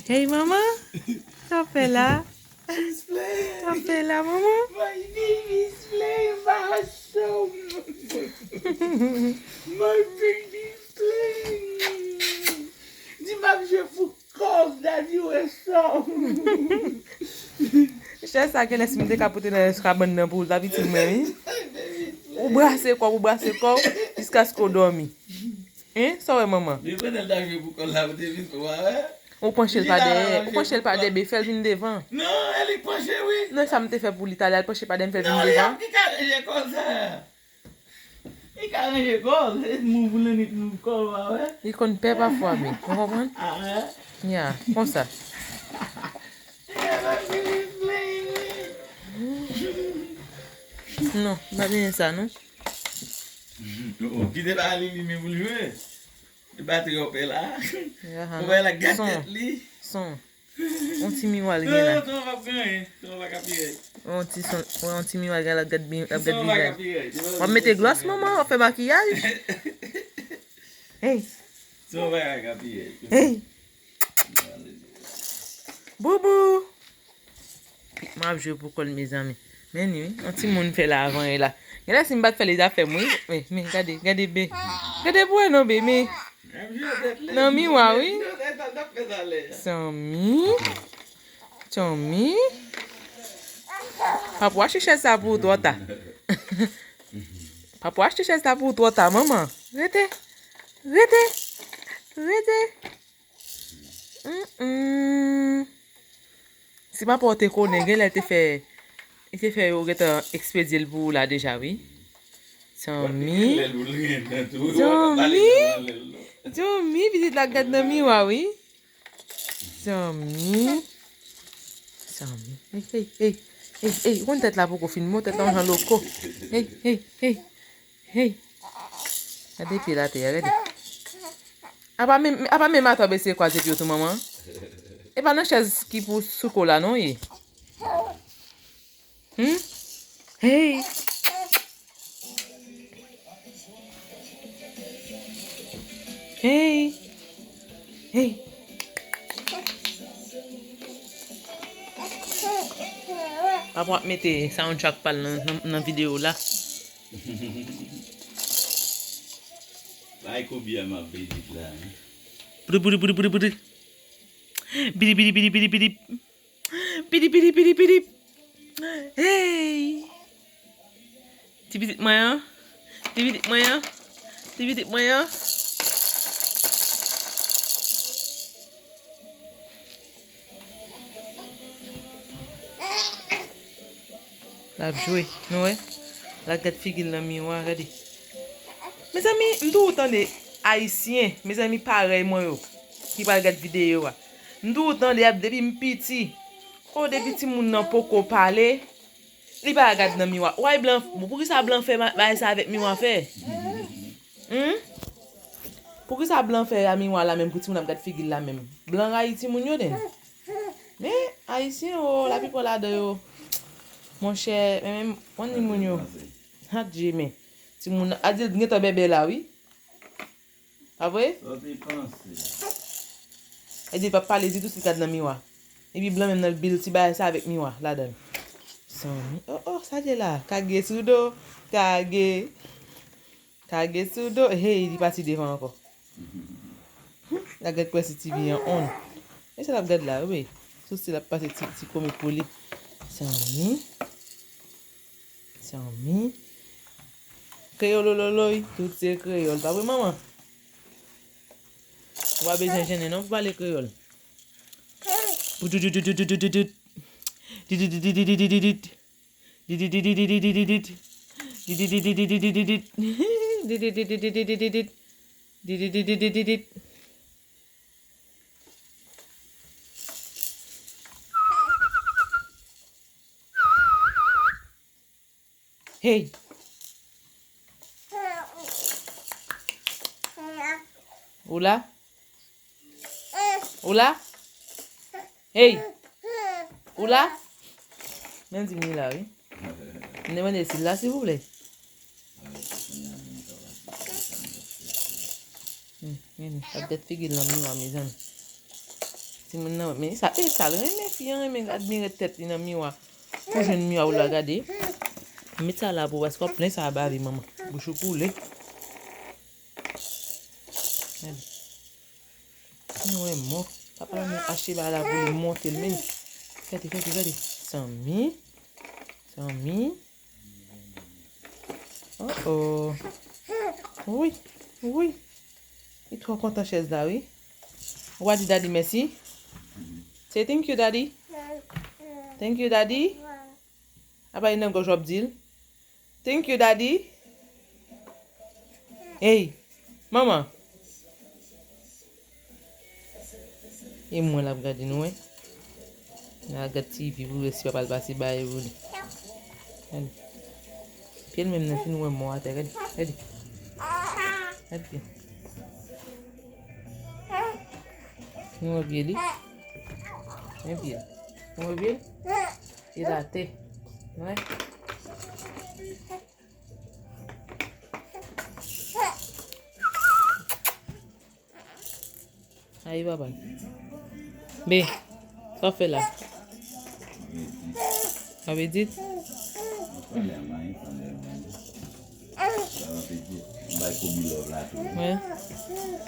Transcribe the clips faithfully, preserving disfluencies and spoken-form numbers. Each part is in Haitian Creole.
Hey, manman. Sa w fè la? Sa w fè la, manman? Mwen viv Isley, m pa ansanm. Mwen viv Isley. Di m ap jwe pou kòb, daddy wè sa. Chèz sa genlè si m te ka pote nan kabann nan pou ou, l t ap itil mwen, wi. Ou brase kò w, ou brase kò w, jiskaske w dòmi. Hein? Sa w wè, manman? Li konnen l ta jwe pou kò l la, pou te vin, ou pa wè? Ou panche l pa dèyè, ou panche l pa dèyè, fè l vin devan. Non, e li k panche, wi. Non, sa m te fè pou li talè, al panche pa dèyè, m fè l vin devan. Non, li ap ki ka ranje kò l sa. Li ka ranje kò l, se mou pou lannwit, mou kò l, ou pa wè? Li konn pè pafwa, men. Ou konprann? Ah, wè? Ya, konsa. Non, m pa bezwen sa, non. Oh, kite ba li limen pou l jwe. Li pa trè pè la. Ou wè la, gad tèt li. Son. On ti miwa l gen la. Non, non, son pa p genyen. Son pa ka pi rèy. On ti son, on ti miwa l gen la, gad bi-, ap gad bizaj. Son pa ka pi rèy. W ap mete glòs, manman, w ap fè makiyaj. Hey. Son pa ka pi rèy. Hey. Boubou. M ap jwe pou kò l, mezanmi. Men ni, wi. On timoun fè la avan e la. Genlè si m pa t fè l, li t ap fè m, wi. Men, men, gade, gade, be. Gade pou wè non, be, men. Nan miwa, wi. Zanmi. Zanmi. Papa w achte chèz sa pou ou twò ta. Papa w achte chèz sa pou ou twò ta, manman. Rete. Rete. Rete. Mm, mm. Si papa w te konnen, genlè l te fè, li te fè yo gentan ekspedye l pou ou la deja, wi. Zanmi. Zanmi. Zanmi, pitit la gad nan miwa, wi. Zanmi. Zanmi. Hey, hey, hey. Hey, hey, ou konn tèt la poko fin bon, tèt la yon jan loko. Hey, hey, hey. Hey. Gade pye l atè a, gade. Apa menm, apa menm atò bese kwaze pye w tou, manman? E pa nan chèz ki pou sou kò w la, non, ye? Hmm? Hey. Hey. Hey. Papa w ap mete soundtrack pa l nan, nan, nan videyo la. Bay Kobe a m ap veye la, hein. Boudou, boudou, boudou, boudou, boudou. Bidi, bidi, bidi, bidi, bidi. Bidi, bidi, bidi, bidi. Hey! Ti pitit mwen an. Ti pitit mwen an. Ti pitit mwen an. L ap jwe, nou wè? L ap gad figi l nan miwa, gade. Mezanmi, m toujou tande Ayisyen, mezanmi parèy mwen yo, ki pral gad videyo a. M toujou tande y ap, depi m piti, o, depi timoun nan poko pale, li pa gad nan miwa. Ou wè blan, bon, poukisa blan fè ma-, bagay sa avèk miwa fè? Hmm? Poukisa blan fè a miwa la menm pou timoun ap gad figi l la menm? Blan rayi timoun yo, den. Men, Ayisyen, o, laplipa ladan yo, monchè, men, men, konn ni moun yo. Adje, men. Timoun, Adil gentan bèbè la, wi. Pa vre? Sa w te panse? Adil p ap pale ditou si l gad nan miwa. Epi blan menm nan bil ti bagay sa avèk miwa ladan l. Zanmi, o, o, sa l ye la? Kage sou do, kage. Kage sou do, hey, li pati devan ankò. L ap gad kwè si T V an on. E sa l ap gad la, wi. Sou si l ap pase ti, ti komik pou li. Zanmi. Zanmi. Kreyolololoy, tout se kreyòl. Pa vre, manman? Ou pa bezwen jennen non pou pale kreyòl. Poudoudoudoudoudoudou. Dididididididididid. Didididididididid. Didididididididid. Didididididididid. Dididididididid. Hey! Ou la? Ou la? Hey! Ou la? Men di m li la, wi. M te mande si l la, silvouplè. Hmm. Gade, ap gad figi l nan miwa, mezanmi. Timoun nan, men sa, e sa l renmen, fi an renmen admire tèt li nan miwa. Pou jwenn miwa ou la gade. Met sa la pou, paske w ap plen sa a bave, manman. Bouch ou koule. Gade. Mwen mò. Papa mwen achte bagay la pou li monte l, men. Gade, gade, gade. Zanmi. Zanmi. Oh, oh. Wi, wi. Li twò kontan chèz la, wi. Ou pa di daddy mèsi? Say thank you, daddy. Thank you, daddy. Apa li nan gòj w ap di l? Thank you, daddy. Hey, manman. E mwen l ap gade nou, wi. L ap gade T V pou wè si papa l pase bay pou li. Gade. Pye l menm nan fin wè mò atè, gade. Gade. Gade pye. Nou wè pye li. Men pye l. Nou wè pye l? Li atè. Wè. Ayi, papa. Be, sa w fè la? Apedit? Wè.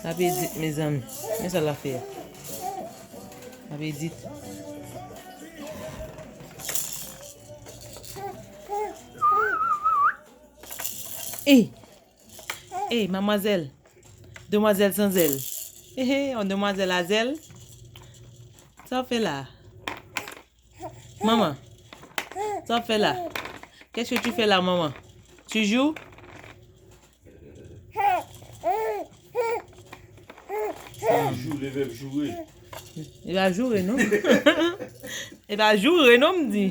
Apedit, mezanmi. Men sa l ap fè a. Apedit. Ey! Ey, mamwazèl. Demwazèl san zèl. Ehe, yon demwazèl a zèl. Sa w fè la? Manman. Sa w fè la? Qu'est-ce que tu fais là, maman? Tu joues? Joure, le vèb joure. E pa joure, non. E pa joure, non, m di.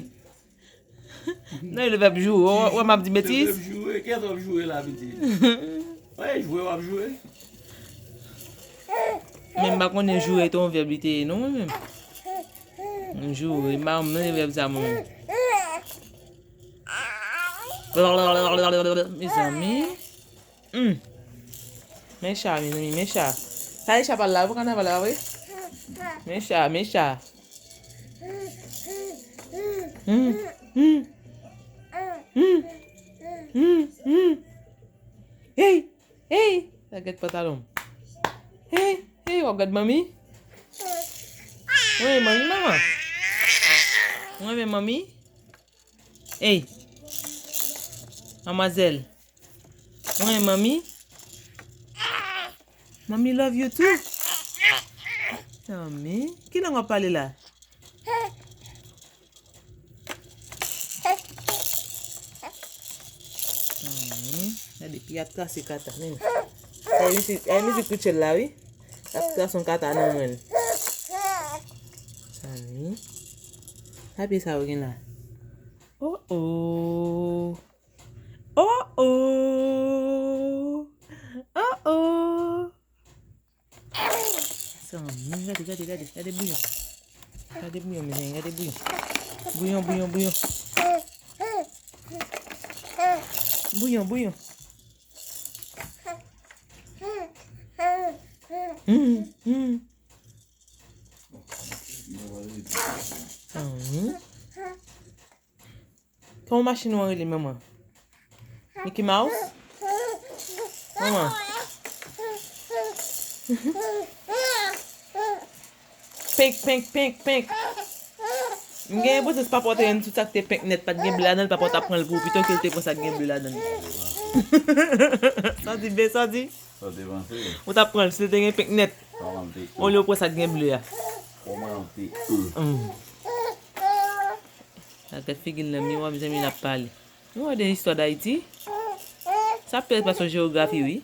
Non, le vèb joure. Wè, wè, m ap di betiz. Le vèb joure, kiyès w ap joure la, pitit? Wè, jwe w ap joure. Men m pa konnen joure te yon vèb li te ye, non, mwen menm. M joure, m pa konn non vèb sa, mwen menm. Mezanmi. Hmm. Men cha, mezanmi, men cha. Sa e cha pa l la, pou kanaval la, wi. Men cha, men cha. Hmm, hmm. Hmm. Hmm, hmm. Hey, hey. Sa gèt pantalon m. Hey, hey, w ap gad manmi? Wi, manmi, manman. Wi, men manmi. Ey. Manmwazèl. Mwen, manmi. Mommy love you too. Manmi. Ki lang w ap pale la? Manmi. Gade, pye ap trase kata, men. Ay, mizik, ay, mizik Rachel la, wi. L ap trase yon kata nan mwen. Manmi. Sa pye sa yo gen la? Oh, oh. Oh, oh. Oh, oh. Sa, men gade, gade, gade, gade bouyon. Gade bouyon, mezanmi, gade bouyon. Bouyon, bouyon, bouyon. Bouyon, bouyon. Hmm, hmm. Sa, men. Kòman machin ou an rele, manman? Mickey Mouse? Manman. Penk, penk, penk, penk. M gen enpresyon si papa w te jwenn tout sa k te penk nèt, pa t gen ble ladan l, papa w t ap pran l pou ou pito ke l te pran sa k gen ble ladan l. Sa w di, be, sa w di? Sa w te panse? Ou t ap pran l si l te gen penk nèt. Kòman l te? Olye w pran sa k gen ble a. Kòman l te? Hmm. Gad figi l nan miwa, mezanmi, l ap pale. Nou wè de istwa Dayiti. Sa pèl pa sou jewografi, wi.